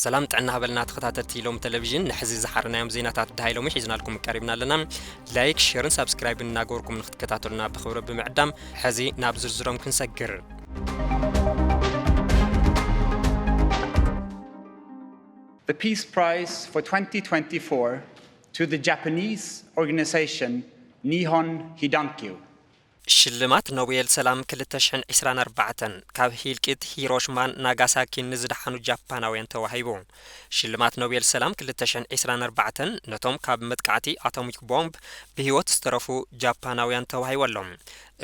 ሰላም ጥዕና ሃበልና ተኸታተልቲ ሎም ቴሌቪዥን፣ ንሕዚ ዝሓረናዮም ዜናታት ደሃይ ሎሚ ሒዝናልኩም ቀሪብና ኣለና። ላይክ፣ ሼርን ሳብስክራይብን እናገበርኩም ንክትከታተሉና ብኽብሪ ብምዕዳም፣ ሕዚ ናብ ዝርዝሮም ክንሰግር። The Peace Prize for twenty twenty-four to the Japanese organization Nihon Hidankyo. ሽልማት ኖቤል ሰላም ክልተ ሽሕን ዕስራን ኣርባዕተን ካብ ህልቂት ሂሮሽማን ናጋሳኪን ንዝደሓኑ ጃፓናውያን ተዋሂቡ። ሽልማት ኖቤል ሰላም ክልተ ሽሕን ዕስራን ኣርባዕተን ነቶም ካብ መጥቃዕቲ ኣቶሚክ ቦምብ ብህይወት ዝተረፉ ጃፓናውያን ተዋሂቡ ኣሎ።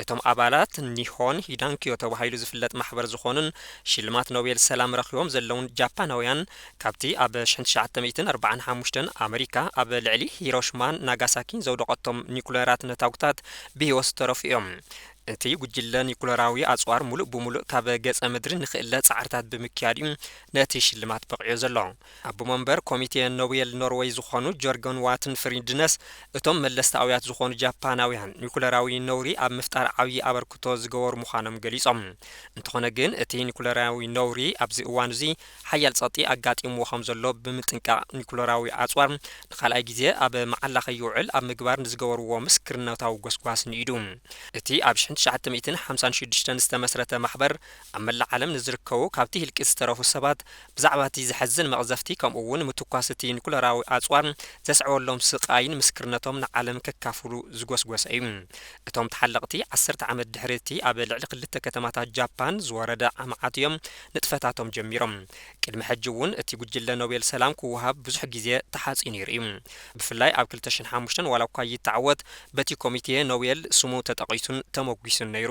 እቶም ኣባላት ኒሆን ሂዳንኪዮ ተባሂሉ ዝፍለጥ ማሕበር ዝኾኑን ሽልማት ኖቤል ሰላም ረኺቦም ዘለውን ጃፓናውያን፣ ካብቲ ኣብ ሽሕን ትሽዓተ ሚእትን ኣርባዓን ሓሙሽተን ኣመሪካ ኣብ ልዕሊ ሂሮሽማን ናጋሳኪን ዘውደቐቶም ኒኩለራት ነታጉታት ብህይወት ዝተረፉ እዮም። እቲ ጉጅለ ኒኩለራዊ ኣጽዋር ሙሉእ ብሙሉእ ካብ ገጸ ምድሪ ንኽእለ ጻዕርታት ብምክያድ እዩ ነቲ ሽልማት በቒዑ ዘሎ። ኣቦ መንበር ኮሚቴ ኖቤል ኖርወይ ዝኾኑ ጆርገን ዋትን ፍሪድነስ፣ እቶም መለስቲ ኣውያት ዝኾኑ ጃፓናውያን ኒኩለራዊ ነውሪ ኣብ ምፍጣር ዓብዪ ኣበርክቶ ዝገበሩ ምዃኖም ገሊጾም። እንተኾነ ግን፣ እቲ ኒኩለራዊ ነውሪ ኣብዚ እዋን እዚ ሓያል ጸቕጢ ኣጋጢምዎ ከም ዘሎ ብምጥንቃቕ፣ ኒኩለራዊ ኣጽዋር ንኻልኣይ ግዜ ኣብ መዓላ ከይውዕል ኣብ ምግባር ንዝገበርዎ ምስክርነታዊ ጎስጓስ ንኢዱ። እቲ ኣብ ሽሕን ትሽዓተ ሚእትን ሓምሳን ሽዱሽተን ዝተመስረተ ማሕበር፣ ኣብ መላእ ዓለም ንዝርከቡ ካብቲ ህልቂት ዝተረፉ ሰባት ብዛዕባ እቲ ዘሕዝን መቕዘፍቲ፣ ከምኡ እውን ምትኳስ እቲ ኒኩለራዊ ኣጽዋር ዘስዕበሎም ስቓይን ምስክርነቶም ንዓለም ከካፍሉ ዝጎስጎሰ እዩ። እቶም ተሓለቕቲ፣ ዓሰርተ ዓመት ድሕሪ እቲ ኣብ ልዕሊ ክልተ ከተማታት ጃፓን ዝወረደ መዓት እዮም ንጥፈታቶም ጀሚሮም። ቅድሚ ሕጂ እውን እቲ ጉጅለ ኖቤል ሰላም ክወሃብ ብዙሕ ግዜ ተሓጺኡ ነይሩ እዩ። ብፍላይ ኣብ ክልተ ሽሕን ሓሙሽተን፣ ዋላ እኳ ይተዓወት፣ በቲ ኮሚቴ ኖቤል ስሙ ተጠቒሱን ተመጒሱን ነይሩ።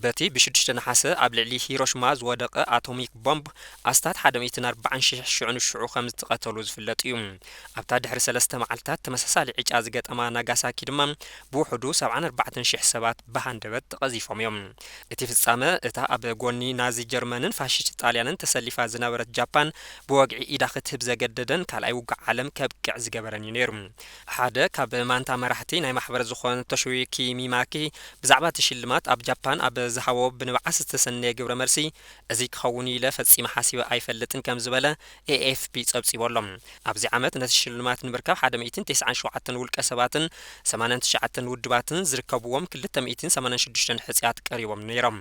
በቲ ብሽዱሽተ ነሓሰ ኣብ ልዕሊ ሂሮሽማ ዝወደቐ ኣቶሚክ ቦምብ፣ ኣስታት ሓደ ሚእትን ኣርባዓን ሽሕ ሽዑ ንሽዑ ከም ዝተቐተሉ ዝፍለጥ እዩ። ኣብታ ድሕሪ ሰለስተ መዓልታት ተመሳሳሊ ዕጫ ዝገጠማ ናጋሳኪ ድማ፣ ብውሕዱ ሰብዓን ኣርባዕተን ሽሕ ሰባት ብሃንደበት ተቐዚፎም እዮም። እቲ ፍጻመ፣ እታ ኣብ ጎኒ ናዚ ጀርመንን ፋሽስት ጣልያንን ተሰሊፋ ዝነበረት ጃፓን፣ ብወግዒ ኢዳ ክትህብ ዘገደደን ካልኣይ ውግእ ዓለም ከብቅዕ ዝገበረን እዩ ነይሩ። ሓደ ካብ ማንታ መራሕቲ ናይ ማሕበር ዝኾነ ቶሺዩኪ ሚማኪ፣ ብዛዕባ እቲ ሽልማት ኣብ ጃፓን ኣብ ዝሃቦ ብንብዓት ዝተሰነየ ግብረ መልሲ፣ "እዚ ክኸውን ኢለ ፈጺመ ሓሲበ ኣይፈልጥን" ከም ዝበለ ኤ ኤፍ ፒ ጸብጺቡ ኣሎ። ኣብዚ ዓመት ነቲ ሽልማት ንምርካብ ሓደ ሚእትን ተስዓን ሸውዓተን ውልቀ ሰባትን ሰማንያን ትሽዓተን ውድባትን ዝርከብዎም ክልተ ሚእትን ሰማንያን ሽዱሽተን ሕጽያት ቀሪቦም ነይሮም።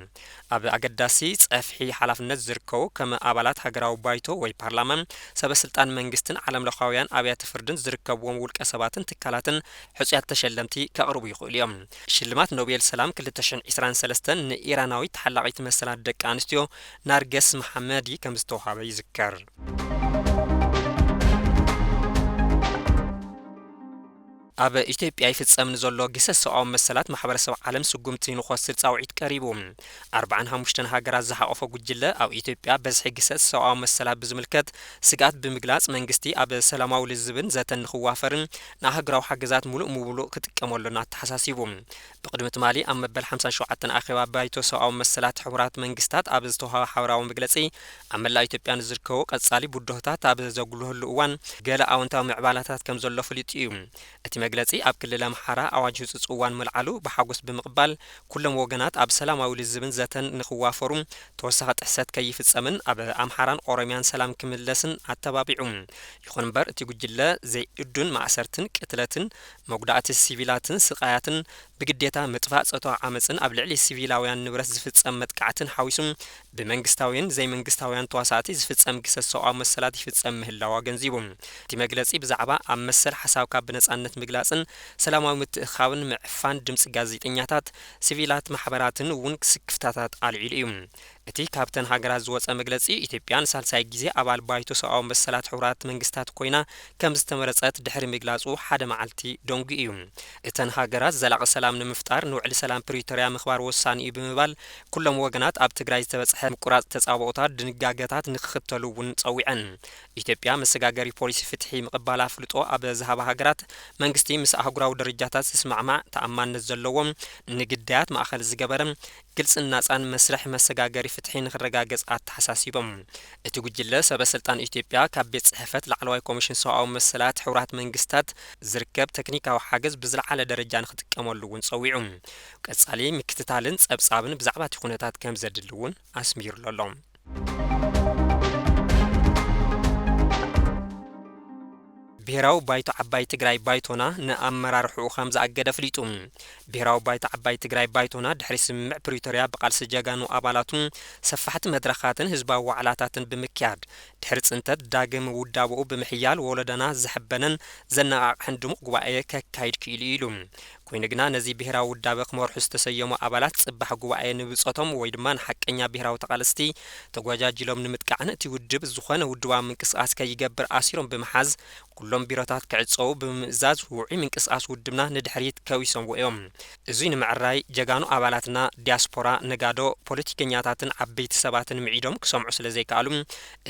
ኣብ ኣገዳሲ ጸፍሒ ሓላፍነት ዝርከቡ፣ ከም ኣባላት ሃገራዊ ባይቶ ወይ ፓርላማ፣ ሰበ ስልጣን መንግስትን ዓለምለኻውያን ኣብያተ ፍርድን ዝርከብዎም ውልቀ ሰባትን ትካላትን ሕጹያት ተሸለምቲ ከቕርቡ ይኽእሉ እዮም። ሽልማት ኖቤል ሰላም ክልተ ሽሕን ዕስራን ሰለስተን ንኢራናዊት ተሓላቒት መሰላት ደቂ ኣንስትዮ ናርገስ መሓመዲ ከም ዝተውሃበ ይዝከር። ኣብ ኢትዮጵያ ይፍጸም ንዘሎ ግህሰት ሰብኣዊ መሰላት ማሕበረሰብ ዓለም ስጉምቲ ንኽወስድ ጻውዒት ቀሪቡ። ኣርባዓን ሓሙሽተን ሃገራት ዝሓቖፈ ጉጅለ፣ ኣብ ኢትዮጵያ በዝሒ ግህሰት ሰብኣዊ መሰላት ብዝምልከት ስግኣት ብምግላጽ፣ መንግስቲ ኣብ ሰላማዊ ልዝብን ዘተን ንኽዋፈርን ንኣህጉራዊ ሓገዛት ሙሉእ ምሉእ ክጥቀመሉን ኣተሓሳሲቡ። ብቕድሚ ትማሊ ኣብ መበል ሓምሳን ሸውዓተን ኣኼባ ባይቶ ሰብኣዊ መሰላት ሕቡራት መንግስታት ኣብ ዝተውሃበ ሓበራዊ መግለጺ፣ ኣብ መላእ ኢትዮጵያ ንዝርከቡ ቀጻሊ ብድሆታት ኣብ ዘጉልህሉ እዋን፣ ገለ ኣወንታዊ ምዕባላታት ከም ዘሎ ፍሉጥ እዩ። እቲ መግለጺ፣ ኣብ ክልል ኣምሓራ ኣዋጅ ህጹጽ እዋን ምልዓሉ ብሓጎስ ብምቕባል፣ ኩሎም ወገናት ኣብ ሰላማዊ ልዝብን ዘተን ንኽዋፈሩ፣ ተወሳኺ ጥሕሰት ከይፍጸምን ኣብ ኣምሓራን ኦሮምያን ሰላም ክምለስን ኣተባቢዑ። ይኹን እምበር፣ እቲ ጉጅለ ዘይእዱን ማእሰርትን ቅትለትን፣ መጉዳእቲ ሲቪላትን ስቓያትን፣ ብግዴታ ምጥፋእ፣ ጾታዊ ዓመጽን ኣብ ልዕሊ ሲቪላውያን ንብረት ዝፍጸም መጥቃዕትን ሓዊሱ፣ ብመንግስታውያን ዘይመንግስታውያን ተዋሳእቲ ዝፍጸም ግህሰት ሰብኣዊ መሰላት ይፍጸም ምህላዉ ኣገንዚቡ። እቲ መግለጺ ብዛዕባ ኣብ መሰል ሓሳብካ ብነጻነት ምግላጽን ሰላማዊ ምትእኽኻብን ምዕፋን ድምጺ ጋዜጠኛታት፣ ሲቪላት ማሕበራትን እውን ስክፍታታት ኣልዒሉ እዩ። እቲ ካብተን ሃገራት ዝወጸ መግለጺ፣ ኢትዮጵያ ንሳልሳይ ግዜ ኣባል ባይቶ ሰብኣዊ መሰላት ሕቡራት መንግስታት ኮይና ከም ዝተመረጸት ድሕሪ ምግላጹ ሓደ መዓልቲ ደንጉዩ እዩ። እተን ሃገራት ዘላቒ ሰላም ንምፍጣር ንውዕሊ ሰላም ፕሪቶርያ ምኽባር ወሳኒ እዩ ብምባል፣ ኩሎም ወገናት ኣብ ትግራይ ዝተበጽሐ ምቁራጽ ተጻብኦታት ድንጋገታት ንክኽተሉ እውን ጸዊዐን። ኢትዮጵያ መሰጋገሪ ፖሊሲ ፍትሒ ምቕባል ኣፍልጦ ኣብ ዝሃባ ሃገራት፣ መንግስቲ ምስ ኣህጉራዊ ደረጃታት ዝስማዕማዕ፣ ተኣማንነት ዘለዎም፣ ንግዳያት ማእኸል ዝገበረ፣ ግልጽን ናጻን መስርሕ መሰጋገሪ ፍትሒ ንክረጋገጽ ኣተሓሳሲቦም። እቲ ጉጅለ፣ ሰበ ስልጣን ኢትዮጵያ ካብ ቤት ጽሕፈት ላዕለዋይ ኮሚሽን ሰብኣዊ መሰላት ሕቡራት መንግስታት ዝርከብ ተክኒካዊ ሓገዝ ብዝለዓለ ደረጃ ንክጥቀመሉ እውን ጸዊዑ። ቀጻሊ ምክትታልን ጸብጻብን ብዛዕባ እቲ ኩነታት ከም ዘድሊ እውን ኣስሚሩሉ ኣሎ። ብሄራዊ ባይቶ ዓባይ ትግራይ ባይቶና ንኣመራርሕኡ ከም ዝኣገደ ኣፍሊጡ። ብሄራዊ ባይቶ ዓባይ ትግራይ ባይቶና ድሕሪ ስምምዕ ፕሪቶርያ ብቃልሲ ጀጋኑ ኣባላቱን ሰፋሕቲ መድረኻትን ህዝባዊ ዋዕላታትን ብምክያድ ድሕሪ ፅንተት ዳግም ውዳበኡ ብምሕያል ወለዶና ዘሐበነን ዘነቓቕሐን ድሙቕ ጉባኤ ከካይድ ክኢሉ ኢሉ። ኮይኑ ግና ነዚ ብሄራዊ ውዳበ ክመርሑ ዝተሰየሙ ኣባላት ፅባሕ ጉባኤ ንብፆቶም ወይ ድማ ንሓቀኛ ብሄራዊ ተቓለስቲ ተጓጃጅሎም ንምጥቃዕን እቲ ውድብ ዝኾነ ውድባዊ ምንቅስቃስ ከይገብር ኣሲሮም ብምሓዝ ኩሎም ቢሮታት ክዕፀዉ ብምእዛዝ ውዑይ ምንቅስቃስ ውድብና ንድሕሪት ከዊሶምዎ እዮም። እዙይ ንምዕራይ ጀጋኑ ኣባላትና ዲያስፖራ፣ ነጋዶ፣ ፖለቲከኛታትን ዓበይቲ ሰባትን ምዒዶም ክሰምዑ ስለ ዘይከኣሉ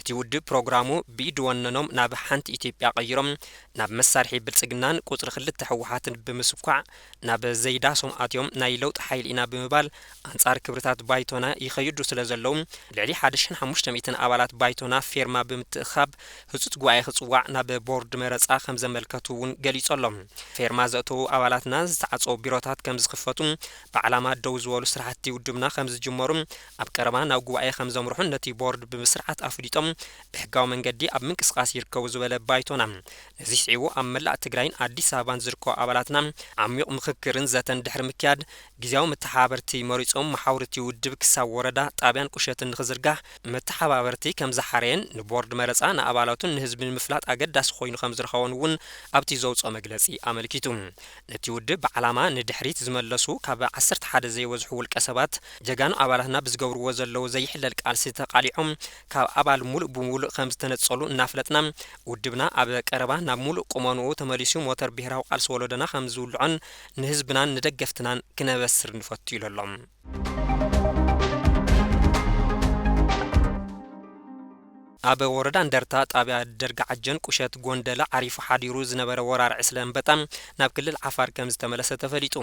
እቲ ውድብ ፕሮግራሙ ብኢድ ወነኖም ናብ ሓንቲ ኢትዮጵያ ቀይሮም ናብ መሳርሒ ብልፅግናን ቁፅሪ ክልተ ህወሓትን ብምስኳዕ ናብ ዘይዳሶም ኣትዮም ናይ ለውጢ ሓይሊ ኢና ብምባል ኣንጻር ክብርታት ባይቶና ይኸይዱ ስለ ዘለዉ ልዕሊ ሓደ ሽሕን ሓሙሽተ ሚእትን ኣባላት ባይቶና ፌርማ ብምትእኻብ ህጹጽ ጉባኤ ክጽዋዕ ናብ ቦርድ መረጻ ከም ዘመልከቱ እውን ገሊጹ ኣሎ። ፌርማ ዘእተዉ ኣባላትና ዝተዓጸዉ ቢሮታት ከም ዝኽፈቱ ብዓላማ ደው ዝበሉ ስራሕቲ ውድብና ከም ዝጅመሩ ኣብ ቀረባ ናብ ጉባኤ ከም ዘምርሑን ነቲ ቦርድ ብምስርዓት ኣፍሊጦም ብሕጋዊ መንገዲ ኣብ ምንቅስቃስ ይርከቡ ዝበለ ባይቶና ነዚ ስዒቡ ኣብ መላእ ትግራይን ኣዲስ ኣበባን ዝርከቡ ኣባላትና ዓሚቕ ምኽክርን ዘተን ድሕሪ ምክያድ ግዜያዊ መተሓባበርቲ መሪጾም መሓውርቲ ውድብ ክሳብ ወረዳ ጣብያን ቁሸትን ንኽዝርጋሕ መተሓባበርቲ ከም ዝሓረየን ንቦርድ መረጻ ንኣባላቱን ንህዝቢ ንምፍላጥ ኣገዳሲ ኮይኑ ከም ዝረኸቦን እውን ኣብቲ ዘውፅኦ መግለጺ ኣመልኪቱ። ነቲ ውድብ ብዓላማ ንድሕሪት ዝመለሱ ካብ ዓሰርተ ሓደ ዘይበዝሑ ውልቀ ሰባት ጀጋኑ ኣባላትና ብዝገብርዎ ዘለዉ ዘይሕለል ቃልሲ ተቓሊዖም ካብ ኣባል ሙሉእ ብሙሉእ ከም ዝተነጸሉ እናፍለጥና ውድብና ኣብ ቀረባ ናብ ሙሉእ ቁመንኡ ተመሊሱ ሞተር ብሄራዊ ቃልሲ ወለዶና ከም ዝውልዖን ንህዝብናን ንደገፍትናን ክነበስር ንፈቱ ኢሉ ኣሎ። ኣብ ወረዳ እንደርታ ጣብያ ደርጋ ዓጀን ቁሸት ጎንደለ ዓሪፉ ሓዲሩ ዝነበረ ወራር ዕስለ ኣንበጣ ናብ ክልል ዓፋር ከም ዝተመለሰ ተፈሊጡ።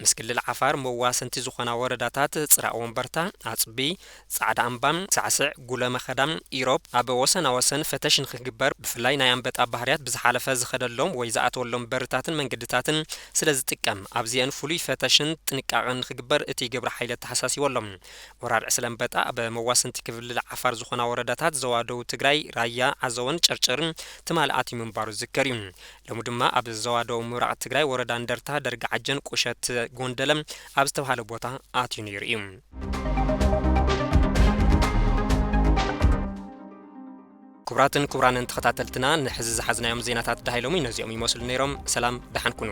ምስ ክልል ዓፋር መዋሰንቲ ዝኾና ወረዳታት ጽራእ ወንበርታ፣ ኣጽቢ፣ ጻዕዳ ኣምባ፣ ሳዕስዕ፣ ጉለ መኸዳ፣ ኢሮብ ኣብ ወሰና ወሰን ፈተሽ ንክግበር ብፍላይ ናይ ኣንበጣ ባህርያት ብዝሓለፈ ዝኸደሎም ወይ ዝኣተወሎም በርታትን መንገድታትን ስለ ዝጥቀም ኣብዚአን ፍሉይ ፈተሽን ጥንቃቐን ንክግበር እቲ ግብረ ሓይሊ ኣተሓሳሲቡ ኣሎ። ወራር ዕስለ ኣንበጣ ኣብ መዋሰንቲ ክልል ዓፋር ዝኾና ወረዳታት ዘዋደው ትግራይ፣ ራያ፣ ዓዘወን ጨርጨርን ትማሊ ኣትዩ ምንባሩ ዝዝከር እዩ። ሎሚ ድማ ኣብ ዘዋደው ምብራቕ ትግራይ ወረዳ እንደርታ ደርጋ ዓጀን ቁሸት ጎንደለ ኣብ ዝተባሃለ ቦታ ኣትዩ ነይሩ እዩ። ክቡራትን ክቡራንን ተኸታተልትና ንሕዚ ዝሓዝናዮም ዜናታት ደሃይሎሙ ነዚኦም ይመስሉ ነይሮም። ሰላም ደሓን ኩኑ።